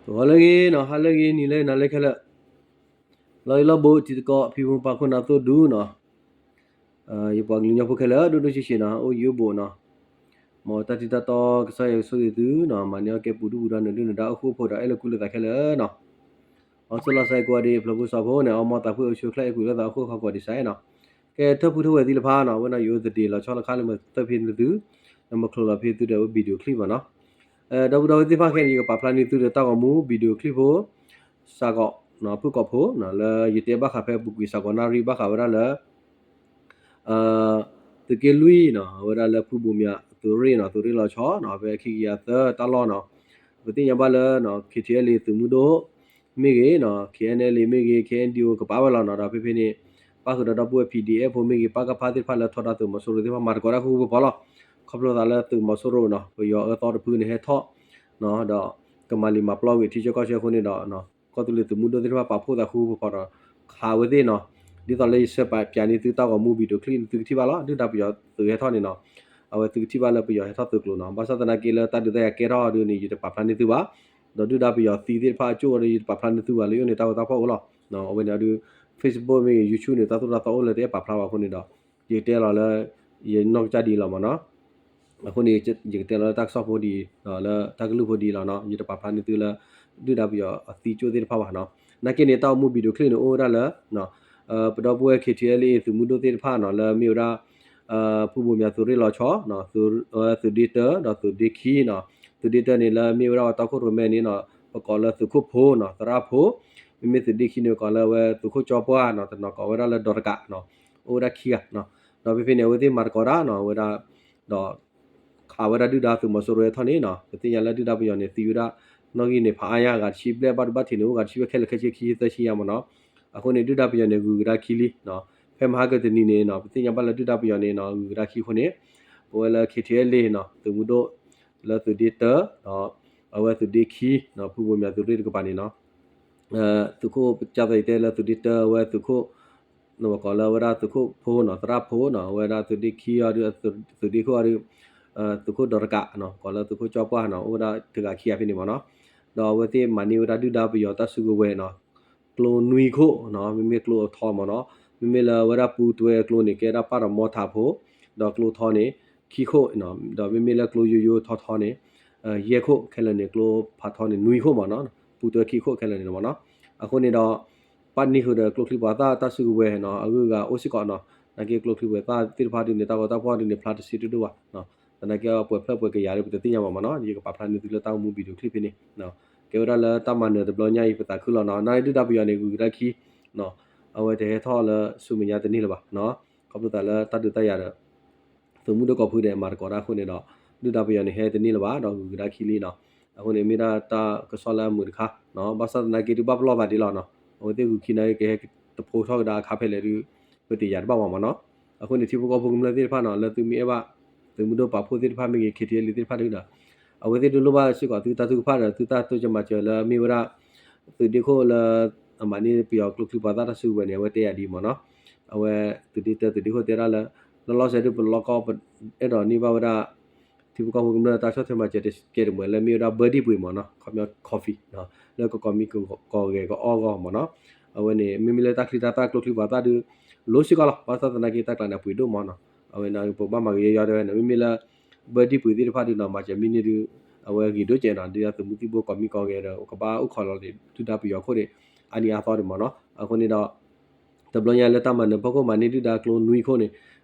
ဂီၤလၢအဂ့ၤနီၤ, ဟါလၢအဂ့ၤ, နံၤလၢအဂ့ၤ, နၤလၢခဲလၢာ်, လီၤအံၤလီၤဘူး တံၤသကိး ဖံဖိပၢ်ခိၣ်နၢ်သိဒူနီၤ, ယပှၤကလုာ်ကညီဖိခဲလၢာ် ဒိၣ်ဒိၣ်ဆံးဆံးနီၤ, အိၣ်ယံၤအိၣ်ဘူးနီၤ, မ်တၢ်ထံၣ်တၢ်တီကစၢ်ယွၤကဆိၣ်ဂ့ၤသုနီၤ, မၤန့ၢ်အီၣ်ကဲပူၤဒုၣ်ပူၤဒါ နၢၤဒုၣ်နၢၤဒါ အိၣ်ဃူအိၣ်ဖိးဒီး အဲၣ်လၢကွံလိာ်သးခဲလၢာ်နီၤ. အီစထြ့လယါစဲးကိးဂၤဒဲး ဖျၢၣ်ဖိစီၤဖိန့ၣ် အီမီသးဖှံ အိၣ်ဆူၣ်အိၣ်ချ့ အဲၣ်ကွံလိာ်သး အိၣ်ဃူအိၣ်ဖိးကိးဒံးစဲးနီၤ. ကဲ ထၢၣ်ဖုထၢၣ်ဝဲသ့ၣ်တဖၣ်နီၤ, အဝဲန့ၣ် ယအိၣ်သဒ့ၣ်လီၤဆီလၢခါလၢမၤသၢဖဲန့ၣ်သု, ဒီးမၤချိးလီၤဖဲသုဒီးဝဲ video clip ဘၣ်နီၤ. ဒီပုၢ်ဒီဝဲၢ်သ့ၣ်တဖၣ်ခဲအံၤ ယကပာ်ဖျါန့ၢ်သုဒီးတၢ်ဂီၤမူ video clip ဖိ စးကီး ဖုၣ်ကိာ်ဖိနီၤ, လၢယတဲဘၣ်ဃးဖဲပူၤကွံာ်စးကီးနၣ်ရံၣ် ဘၣ်ဃးဝဲဒၣ်လၢ သုးက့လွံၢ်နီၤ, အဝဲဒၣ်လၢဖုဘိၣ်မၠးသုးရ့ၣ်နီၤ, သုးရ့ၣ်လီၤဆီနီၤ, ဖဲခံကယၤသၢတၢ်လီၢ်နီၤ, ပသ့ၣ်ညါဘၣ်လၢ KTLA သုးမုၢ်ဒိၣ်မ့ၢ်ဂ့ၤနီၤ, KNLA မ့ၢ်ဂ့ၤ, KNDO ကပာ်ဝဲလီၤနီၤ, ဒီးဖဲဖဲန့ၣ် ပၣ်ဃုာ်ဒီးဒီပုၢ်ဝဲၢ် PDF ဖိမ့ၢ်ဂ့ၤ, ပကဖ သ့ၣ်တဖၣ်လၢထီဒါသုးမီၤစိရိၤသ့ၣ်တဖၣ် မၤသကိးတၢ်ဃူဃူဖိးဖိးလီၤ. ခီဖျိသးလၢသုးမီၤစိရိၤနီၤ, ပယီၤအၢသီတဖုန့ၣ်ဟဲထီၣ်နီၤ, ဒီးကမၤလံာ်မၤပျီကွံာ်ထံဆၢကီၢ်ဆၢအဃိန့ၣ်ဒီး ကီၢ်သူလ့ၤသုးမုၢ်ဒိၣ်သ့ၣ်တဖၣ် ပာ်ဖှိၣ်သးဃူဃူဖိးဖိးဒီး ခးဝဲသ့ၣ်နီၤ, ဒ်သိးလၢယဆှၢပၠးန့ၢ်သုတၢ်ဂီၤမူ video clip န့ၣ် သုကထံၣ်ဘၣ်လီၤ. ဒုၣ်ဒါပယီၤသုးဟဲထီၣ်န့ၣ်နီၤ, အဝဲသုကထံၣ်ဘၣ်လၢပယီၤဟဲထီၣ်သုးကျိၤနီၤ, ဘၣ်ဆၣ်သနာ်က့လၢတၢ်ဒုးတၢ်ယၤကဲထီၣ်ဒုးန့ၣ် ယတပာ်ဖျါန့ၢ်သုဘၣ်, ဒီးဒုၣ်ဒါပယီၤသံသ့ၣ်တဖၣ်အကၠိၣ်ဒီး ယတပာ်ဖျါန့ၢ်သုဘၣ် လၢယအိၣ်န့ၣ်တၢ်ဂီၤတၢ်ဖီၣ်အိၣ်လီၤ. အဝဲန့ၣ်အဒုး Facebook မ့ၢ်ဂ့ၤ YouTube န့ၣ် တၢ်သိၣ်တၢ်သီအိၣ်လၢတအဲၣ်ပာ်ဖျါဘၣ်အဃိန့ၣ်ဒီး ယကတဲလီၤလၢ ယနီၢ်ကစၢ်ဒ်အံၤလီၤမ့ၢ်နီၤ. အဃိန့ၣ် ယကတဲလီၤလၢတၢ်ကစီၣ်ဖိဒ်အံၤ လၢတၢ်ကလုၢ်ဖိဒ်အံၤလီၤနီၤ, ယတပာ်ဖျါန့ၢ်သုလၢ ဒုၣ်ဒါပယီၤအသံကၠိၣ်သ့ၣ်တဖၣ်ဘၣ်နီၤ. နာ်က့န့ၣ် တၢ်ဂီၤမူ video clip န့ၣ် အိၣ်ဝဲဒၣ်လၢ ပဒီပုၢ်ဝဲၢ် KTLA သုးမုၢ်ဒိၣ်သ့ၣ်တဖၣ်နီၤ, လၢမ့ၢ်ဝဲဒၣ် ဖုဘိၣ်မၠးသုးရ့ၣ်လီၤဆီ, သုးဒ့တၢ ဒီးသုးဒ့ခံနီၤ. သုးဒ့တၢန့ၣ် လၢမ့ၢ်ဝဲဒၣ်အတၢ်ခိၣ်ရိၣ်မဲန့ၣ်နီၤ, ပကိးလၢသုးခိၣ်ဖိနီၤ, သရၣ်ဖိ, မ့မ့ၢ်သုးဒ့ခံန့ၣ် ပကိးလၢဝဲသုးခိၣ်ကၠီပှၢ်နီၤ, တနီၤကိးဝဲဒၣ်လၢဒီးတကးနီၤ, အိၣ်ဝဲဒၣ်ခံဂၤနီၤ. ဒီးဖဲဖဲန့ၣ် အဝဲသ့ၣ်မၤသကိးတၢ်နီၤ, အဝဲဒၣ် ဒီး ခးဝဲဒၣ်ဒုၣ်ဒါသုးမီၤစိရိၤဟဲထီၣ်န့ၣ်နီၤ, ပသ့ၣ်ညါလၢဒုၣ်ဒါပယီၤန့ၣ် သံဝဲဒၣ် နီၣ်ဂံၢ်န့ၣ် ဖးအါညါ အဂၤတဆံဘျဲၣ် ဘၣ်ဒိဘၣ်ထံးန့ၣ် အိၣ်ဂၤတဆံဘျဲၣ် ခဲလၢာ်ခဲဆ့ခံသၢဆံညါမ့ၢ်နီၤ. အဃိန့ၣ် ဒုၣ်ဒါပယီၤန့ၣ် ဂုၤကဒါခံလံနီၤ. ဖဲမဟါကတနံၤန့ၣ်နီၤ, ပသ့ၣ်ညါဘၣ်လၢဒုၣ်ဒါပယီၤန့ၣ်နီၤ ဂုၤကဒါခံအဃိန့ၣ်, ပဝဲလၢ KTLA နီၤ, သုးမုၢ်ဒိၣ် လၢသုးဒ့တၢ ဒီး အဝဲသုးဒ့ခံနီၤ, ဖုဘိၣ်မၠးသုးရ့ၣ်တကပၤန့ၣ်နီၤ, သုးခိၣ် ကၢ်သီးယတဲလၢသုးဒ့တၢ အဝဲသုးခိၣ် ပကိးလၢဝဲဒၣ်သုးခိၣ်ဖိနီၤ, သရၣ်ဖိနီၤ, အဝဲဒၣ်သုးဒ့ခံအီၤဒုး သုးဒ့ခိၣ်အီၤဒုး သုးခိၣ်ဒီးတကးနီၤ, ကိးလၢသုးခိၣ်ကၠီပှၢ်နီၤ, အိၣ်ဝဲဒၣ်တဂၤခံဂၤဖဲန့ၣ်မ့ၢ်နီၤ. ဒီးအဝဲသ့ၣ်မၤန့ၢ်ဝဲဒၣ်ဒုၣ်ဒါပယီၤတၢ်စုကဝဲၤနီၤ, ကျိနွံခိၣ်နီၤ, မ့မ့ၢ်ကျိအထီမ့ၢ်နီၤ, မ့မ့ၢ်လၢဝဲဒၣ်ပူၤတွဲကျိန့ၣ် ကဲဒၣ်ပၢ်ဒီးမီထးဖိ, ဒီးကျိထီန့ၣ် ခံခိၣ်, ဒီးမ့မ့ၢ်လၢကျိယိယိထီထီန့ၣ် ယဲၢ်ခိၣ်, ခဲလၢာ်န့ၣ် ကျိဖးထီန့ၣ် နွံခိၣ်မ့ၢ်နီၤ, ပူၤတွဲခံခိၣ်ခဲလၢာ်န့ၣ်မ့ၢ်နီၤ. အဃိန့ၣ်ဒီး ပာ်န့ၢ်ဃုာ်ဒီးကျိချံမျိာ်သၣ်တၢ်စုကဝဲၤနီၤ, အဂုၤအဂၤအိၣ်စ့ၢ်ကီးနီၤ, သနာ်က့ကျိချံမျိာ်သၣ်သ့ၣ်တဖၣ်ဒုးန့ၣ် တၢ်ဂီၤတၢ်ဖီၣ်ဒုးန့ၣ် ဖျါတစ့တဒိၣ်ဘၣ်, သနာ်က့ပှဲၤဖျၢၣ်ပှဲၤကယၤဒီး ပတသ့ၣ်ညါဘၣ်မ့ၢ်နီၤ, ယကပာ်ဖျါန့ၢ်သုလၢတၢ်ဂီၤမူ video clip ဖဲန့ၣ် ကဲဝဲဒၣ်လၢတၢ်မၤနၢၤတဘျီညါအံၤ ပသးခုလီၤနီၤ, နာ်ဒုၣ်ဒါပယီၤန့ၣ် ဂုၤကဒါခံနီၤ, အဝဲတဟဲထီၣ်လၢဆူမဲာ်ညါတန့ၢ်လၢၤဘၣ်နီၤ, ခီဖျိသးလၢတၢ်ဒုးတၢ်ယၤဒီး သုးမုၢ်ဒိၣ်ကိးဖုဒဲး မၤသကိးတၢ်အဃိန့ၣ်ဒီး ဒုၣ်ဒါပယီၤန့ၣ် ဟဲတန့ၢ်လၢၤဘၣ်ဒီး ဂုၤကဒါခံလံနီၤ, အဃိန့ၣ် မ့ၢ်ဒၣ်တၢ်ကစီၣ်လၢအမုာ်တခါနီၤ, ဘၣ်ဆၣ်သနာ်က့ဒုးဘၣ်ပလီၢ်သးဒ်လီၤနီၤ, အဝဲသ့ၣ်ဂုၤခံနာ်က့ ကဟဲတဖိထီၣ်ကဒါအခါဖဲလဲၣ်ဒုး ပတယာ်တဘၣ်ဘၣ်မ့ၢ်နီၤ, အဃိန့ၣ် ထံဖိကီၢ်ဖိကမျၢၢ်သ့ၣ်တဖၣ်နီၤ, လၢသုမ့ၢ်အဲၣ်ဘၣ် သုးမုၢ်ဒိၣ်ပာ်ဖှိၣ်သ့ၣ်တဖၣ်မ့ၢ်ဂ့ၤ KTLA သ့ၣ်တဖၣ်ဒုးဒီး အဝဲသ့ၣ်ဒုးလိၣ်ဘၣ်စ့ၢ်ကီးသုတၢ်ထုကဖၣ်ဒီး သုတၢ်တိစၢၤမၤစၢၤလၢမ့ၢ်ဝဲဒၣ် သုးဒ့ခိၣ်လၢ အမၤန့ၢ်ပယီၤကျိချံမျိာ်သၣ်တၢ်စုကဝဲၤန့ၣ် အဝဲတဲယၤဒ်အံၤမ့ၢ်နီၤ, အဝဲသုးဒ့တၢ သုးဒ့ခိၣ်တဲဒၣ်လၢ လီၤလီၤဆဲးဒုးပလီၢ်ကီၢ် ပအဲၣ်ဒိးန့ၢ်ဘၣ်ဝဲဒၣ် ထံဖိကီၢ်ဖိကမျၢၢ်တၢ်ဆီၣ်ထွဲမၤစၢၤတကဲတမှဲၤလၢမ့ၢ်ဝဲဒၣ် ဘၢဒံၣ်ပှ့ၤမ့ၢ်နီၤ, ခီပညီ coffee လၢကကိးမံၤကီၢ်ဂဲၤကအီၣ်အဂီၢ်မ့ၢ်နီၤ, အဝဲန့ၣ် မ့မ့ၢ်လၢတၢ်ချံတၢ်သၣ်ကျိချံမျိာ်သၣ်ဒုး လိၤစ့ၢ်ကီးလီၤ, ဘၣ်ဆၣ်သနာ်က့တၢ်ကျးန့ၣ် ပှ့ၤဒိၣ်မ့ၢ်နီၤ, အဝဲန့ၣ် ပဘၣ်မၤကယီယီတဲဝဲန့ၣ် မ့မ့ၢ်လၢ ဘၢဒံၣ်ပှ့ၤသ့ၣ်တဖၣ်ဒုးနီၤ မၤစၢၤမံၤန့ၢ်ဒုး အဝဲဂ့ၤဒိၣ်ကဲးနီၤ, ဒုးယၤသုးမုၢ်သံၣ်ဘိကိးမံၤကီၢ်ဂဲၤဒီး ကဘၣ်အိၣ်ခိးလီၤဒုၣ်ဒါပယီၤခိၣ်န့ၣ် အါနံၤအါသီဒံးမ့ၢ်နီၤ, အဃိန့ၣ်ဒီး တဘျီညါလၢတၢ်မၤနၢၤဖီခိၣ်မၤန့ၢ်ဒုၣ်ဒါကျိနွံခိၣ်န့ၣ်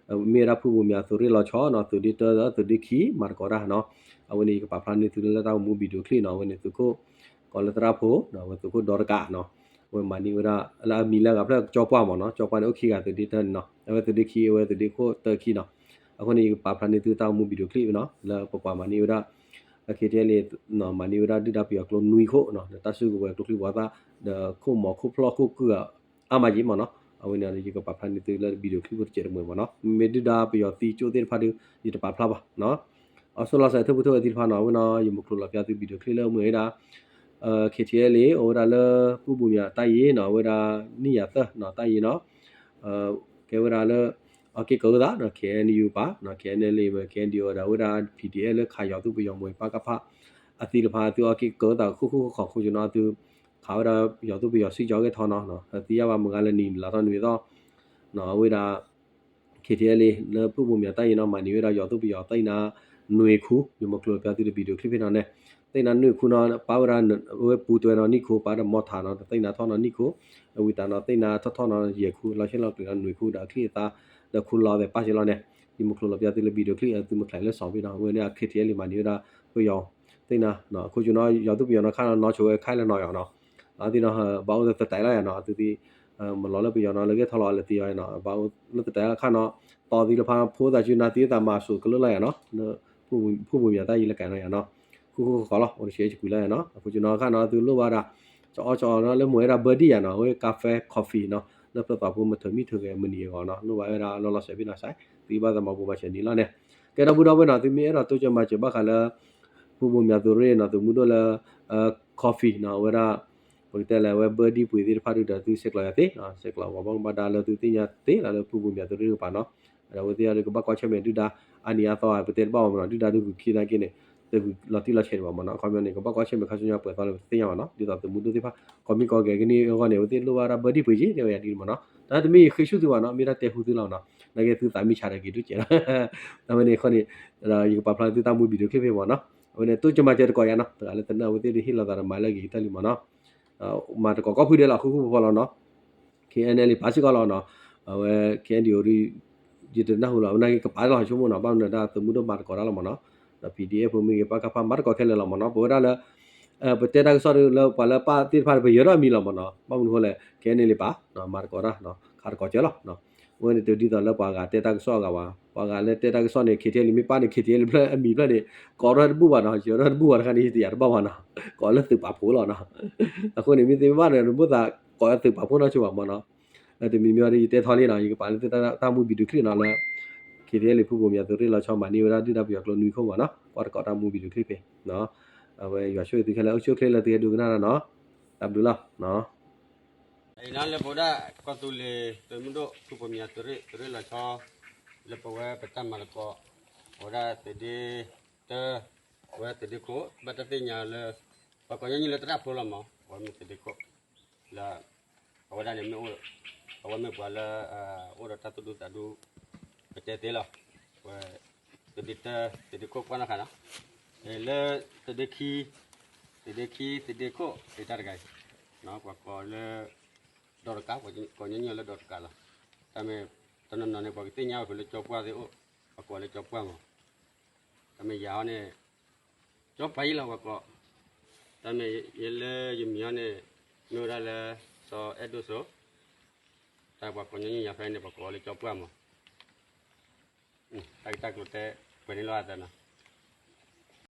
မ့ၢ်ဝဲဒၣ်ဖုဘိးမၠးသုးရ့ၣ်လီၤဆီနီၤ, သုးဒ့တၢ သုးဒ့ခံ မၤသကိးတၢ်နီၤ, အဝဲန့ၣ် ယကပာ်ဖျါန့ၢ်သုလၢတၢ်ဂီၤမူ video clip နီၤ, အဝဲန့ၣ်သုးခိၣ် ကိးလၢသရၣ်ဖိ အဝဲသုးခိၣ်ဒီတကးနီၤ, အဝဲမၤန့ၢ်ဝဲဒၣ် လၢအမံၤလၢအဂၤဖျၢၣ်ကၠီပှၢ်မ့ၢ်နီၤ, ကၠီပှၢ်န့ၣ်အိၣ်ခံဂၤ သုးဒ့တၢန့ၣ်နီၤ, အဝဲသုးဒ့ခံ အဝဲသုးဒ့ခိၣ်တၢခံနီၤ, အဃိန့ၣ် ယကပာ်ဖျါန့ၢ်သုတၢ်ဂီၤမူ video clip နီၤ, လၢပကွၢ်မၤန့ၢ်ဝဲဒၣ် အခဲအံၤန့ၣ် မၤန့ၢ်ဝဲဒၣ်ဒုၣ်ဒါပယီၤကျိနွံခိၣ်နီၤ, ဒီးတၢ်စုကဝဲၤကျိချံမျိာ်သၣ် ဒီးခိၣ်မီၤခိၣ်ဖျီၣ်ခိၣ်ကုၢ်အါမးက့ၤမ့ၢ်နီၤ, အဝဲန့ၣ် ယကပာ်ဖျါန့ၢ်သုလၢ video clip ဖိတစဲးတမှဲၤမ့ၢ်နီၤ, မ့မ့ၢ်ဒုၣ်ဒါပယီၤသံကၠိၣ်သ့ၣ်တဖၣ်ဒုး ယတပာ်ဖျါဘၣ်, အီစထြ့လယါစဲး ထၢၣ်ဖိထၢၣ်ဝဲသ့ၣ်တဖၣ်နီၤ, အဝဲန့ၣ် ယမၤကျိၤလီၤဖျါသု video clip လၢမ့ၢ်ဝဲဒၣ် ခဲအံၤန့ၣ် အိၣ်ဝဲဒၣ်လၢ ဖုဘိးမၠးတၢ်ယံၤနီၤ, အဝဲဒၣ် နံၣ်ယၤသၢနီၤ တၢ်ယံၤနီၤ, ကဲဝဲဒၣ်လၢ အက့ၢ်ကီၤအုၣ်သးနီၤ, KNU ပၣ်နီၤ, KNLA မ့ၢ် KNDO ဒီး အဝဲဒၣ် PDF လၢခးယီၤသုးပယီၤမ့ၢ် ပကဖ အ အသံတဖၣ်သုအီၣ်က့ၤကၢသးဃူဃူဃီဃီ ခိၣ်ကနီၤသု ခးဝဲဒၣ်ယီၤသူပယီၤစံၣ်ကၠီဂဲၤထီၣ်နီၤ, သံယါဘၣ်မုၢ်ဂၤလၢနံၤလါထီၣ်နွံသီ အဝဲဒၣ် KTLA လၢဖုဘိၣ်မၠးတၢ်အံၤနီၤ မၤန့ၢ်ဝဲဒၣ်ယီၤသူပယီၤသ့ၣ်နါနွံခူ ယမၤကျိၤပျီသုတ video clip ဖဲနီၤန့ၣ်, သ့ၣ်နါနွံခူနီၤ ပာ်ဝဲဒၣ် အဝဲပူၤတွဲနီၤနံၣ်ခိ ပာ်ဒီးမီထးနီၤ သ့ၣ်နါထီၣ်နီၤနံၣ်ခိ, အဝံသးနီၤ သ့ၣ်နါထီၣ်ထီၣ်နီၤယဲၢ်ခူ လီၤဆဲးလီၤကျဲၤနီၤနွံခူဒီးအချံအသါ ဒီးခူလီၤသဲးပၢ်စ့လီၤန့ၣ်, ယမၤကျိၤပျီသုလၢ video clip သုမ့ၢ်ချဲးလၢစီၤဖဲနီၤ အဝဲန့ၣ် KTLA မၤန့ၢ်ဝဲဒၣ်ပယီၤသ့ၣ်နါ ခိၣ်ကနီၤယီၤသူပယီၤနီၤခါနီၤ နီၢ်ဆိဝဲခါလၢနီၢ်ယီၤနီၤ, လီၤသံနီၤ ဘၣ်အိၣ်လၢသတးလီၤယၤနီၤ သုသ့ၣ် မၤလီၤလၢပယီၤနီၤ လၢဂဲၤထီၣ်လီၤလၢသံယီၤနီၤ ဘၣ်အိၣ်လၢသတးလီၤခါနီၤ, တီၢ်သံလၢဖးဖိသၣ်စုနၤသံသးမၤစိးကလၢလီၤယၤနီၤ, ဖုဘိၣ်မၠးတၢ်အံၤလၢကၤနီၤယၤနီၤ, ဃူဃူဃီဃီလီၤ အိၣ်တဆဲးယကွံာ်လီၤယၤနီၤ, အခိၣ်ကနီၤခါနီၤ သုလိၣ်ဘၣ်ဒၣ် ကၠီအီၣ်ကၠီအီနီၤ လၢမ့ၢ်ဝဲဒၣ် birdie ယၤနီၤ အဝဲ cafe coffee နီၤ လၢပသးဖိမ့ၢ်ထၢမံထၢဂဲၤမုၢ်နံၤအဂီၢ်နီၤ လိၣ်ဘၣ်ဝဲဒၣ်လီၤလီၤဆဲးဖဲနီၤစဲး သုဘၣ်သးမၤဘူၣ်မၤဆဲးနံၤလီၤန့ၣ်, ကဲဒီပုၢ်ဒီဝဲၢ်နီၤ သုမ့ၢ်အဲၣ်ဒိးတိစၢၤမၤစၢၤဘၣ်ဃးလၢ ဖုဘိၣ်မၠးသုးရ့ၣ်နီၤ သုးမုၢ်ဒိၣ်လၢ coffee နီၤ အဝဲဒၣ် ပကတဲလၢအဝဲ birdie ပှ့ၤသ့ၣ်တဖၣ်ဒုဒီးသုဆဲးကျိးယၤသ့, ဆဲးကျိးဂီၤဘီကဘၣ်ဒါလၢသုသ့ၣ်ညါသ့လီၤလၢဖုဘိၣ်မၠးသုးရ့ၣ်တကပၤနီၤ, ဒီးအဝဲသ့ၣ်အံၤကဘၣ်ကွၢ်ဆၢၣ်မဲာ်ဒုဒါ အါနံၤအါသီဧါ ပတဲတဘၣ်ဘၣ်မနီၤ ဒုဒါဒုဂုာ်ခံနာ်က့န့ၣ် တဂုာ်လီၤတံၢ်လီၤဆဲးဒံးဘၣ်မနီၤ အခီပညီန့ၣ် ကဘၣ်ကွၢ်ဆၢၣ်မဲာ်ခါဆူညါပှဲၤသီလၢပတသ့ၣ်ညါဘၣ်နီၤ ဒ်သိးသုးမုၢ်ဒိၣ်သ့ၣ်တဖၣ် ကိးမံၤကိးဂၤကန့ၢ်အဂီၢ်န့ၣ် အဝဲသ့ၣ်လိၣ်ဘၣ်ဝဲဒၣ် birdie ပှ့ၤက့ၤ တဲဝဲယၤဒ်န့ၣ်မနီၤ တၢ်တမ့ၢ်ယဃ့ဆူၣ်သုဘၣ်နီၤ မ့ၢ်တၢ်တဲဟူသုလီၤနီၤ နာ်က့သုသးမံဆးဒီးက့ၤဒိၣ်ကဲးလီၤ အဝဲန့ၣ်အဃိန့ၣ် ယကပာ်ဖျါသုတၢ်မူ video clip ဖဲမနီၤ အဝဲန့ၣ်တိစၢၤမၤစၢၤတကိးယၤနီၤ တဂၤလၢတနၢ်အဝဲသ့ၣ်ဒုးဟ့ၣ်လီၤသးဒီးမၤလၢဂ့ၤကတၢၢ်လံမနီၤ မၤတကိးကီၢ်ဖုဒဲးလီၤ ဃူဃူဖိးဖိးလီၤနီၤ KNLA ပာ်စ့ၢ်ကီးလီၤနီၤ အဝဲ KNDO ယတနၢ်ဟူလီၤ နာ်က့ကပာ်လီၤဆိကမိၣ်နီၤ ဘၣ်မနုၤဒၣ်သုးမုၢ်ဒိၣ်မၤတကိးတၢ်လီၤမနီၤ ဒီး PDF ဖိမ့ၢ်ဂ့ၤ ပကဖ မၤတကိးခဲလၢာ်လီၤမနီၤ ပဝဲဒၣ်လၢ ပတဲတၢ်ကစီၣ်လၢပှၤလၢပၢ်သ့ၣ်တဖၣ် ပယၢၤထီၣ်အမံၤလီၤမနီၤ ဘၣ်မနုၤဃိလဲၣ် KNLA ပာ် မၤတကိးတၢ် ခးတကိးကၢလီၤ အဝဲန့ၣ်တဒ်သိးလၢပှၤဂၤတဲတၢ်ကစီၣ်အဂၤဘၣ် ပှၤဂၤလၢတဲတၢ်ကစီၣ်န့ၣ် KTLA မ့ၢ်ပၢ်န့ၣ် KTLA ဖျၢၣ်အမံၤဖျၢၣ်န့ၣ် ကိးထီၣ်တဘူၣ်ဘၣ်နီၤ ယၢၤထီၣ်တဘူၣ်ဘၣ်တခါန့ၣ် ယတယာ်တဘၣ်ဘၣ်နီၤ ကိးလၢသုးပာ်ဖှိၣ်လီၤနီၤ အဃိန့ၣ် မ့ၢ်သ့မ့ၢ်ဘၣ်န့ၣ် တဘၣ်သးကိးလၢသုးပာ်ဖှိၣ်နီတဂၤဘၣ်မနီၤ တမံၤမံၤဒီးယတဲထီၣ်လံနီၤ ယကပာ်လၢသုတၢ်မူ video clip နီၤလၢ KTLA ဖုဘိၣ်မၠးသုးရ့ၣ်လီၤဆီမၤန့ၢ်ဝဲဒၣ်ဒုၣ်ဒါပယီၤကျိနွံခိၣ်မနီၤ ကွၢ်တကိးတၢ်မူ video clip ဖဲ အဝဲယွၤဆိၣ်ဂ့ၤသုခဲလၢာ် အိၣ်ဆူၣ်အိၣ်ချ့လၢသုဟဲဒိကနၣ်တၢ်နီၤ တၢ်ဘျုးလီၤ အံၤနီၤလၢပဝဲဒၣ်ကီၢ်သူလ့ၤသုးမုၢ်ဒိၣ် ဖုဘိၣ်မၠးသုးရ့ၣ် သုးရ့ၣ်လီၤဆီ လၢပဝဲပတၢ်မၤသကိး ပဝဲဒၣ်သုးဒ့တၢ ပဝဲသုးဒ့ခိၣ် ဘၣ်တၢ်သ့ၣ်ညါလၢ ပှၤကိးညီနုၢ်လၢသရၣ်ဖိလီၤမး ပဝဲမ့ၢ်သုးဒ့ခိၣ် လၢ အဝဲဒၣ်န့ၣ်မ့ၢ်အိၣ် အဝဲမ့ၢ်ပှၤလၢ အိၣ်ဒီးတၢ်သူၣ်ဒူသးဒူ ပတဲသ့လီၤ ဝဲ သုးဒ့တၢ သုးဒ့ခိၣ်ကွၢ်နီၣ်ဃာ်နီၤ လၢသုးဒ့ခံ သုးဒ့ခံ သုးဒ့ခိၣ် သ့ၣ်တၢ်တဂၤအံၤ ပှၤကိးလၢ ဒီတကး ပှၤကိးညီနုၢ်လၢဒီတကးလီၤ တၢ်မ့ၢ် တနီၤနီၤန့ၣ် ပှၤကသ့ၣ်ညါဝဲဖဲလၢကၠီပှၢ်သ့ၣ်အိၣ် ပှၤကိးလၢကၠီပှၢ်မး တၢ်မ့ၢ်ယၤဟီန့ၣ် ကၠီပှၢ်အံၤလီၤပှၤကိး တၢ်မ့ၢ်ယဲလၢယမံၤဟီန့ၣ် မ့ၢ်ဝဲဒၣ်လၢ စီၤအဲၣ်ဒိၣ်စိ တၢ်ပှၤကိးညီနုၢ်ယၤဖဲန့ၣ် ပှၤကိးလၢကၠီပှၢ်မး တၢ်ဂ့ၢ်တၢ်ကျိၤတဲ ပှဲၤန့ၣ်လီၤအသးနီၤ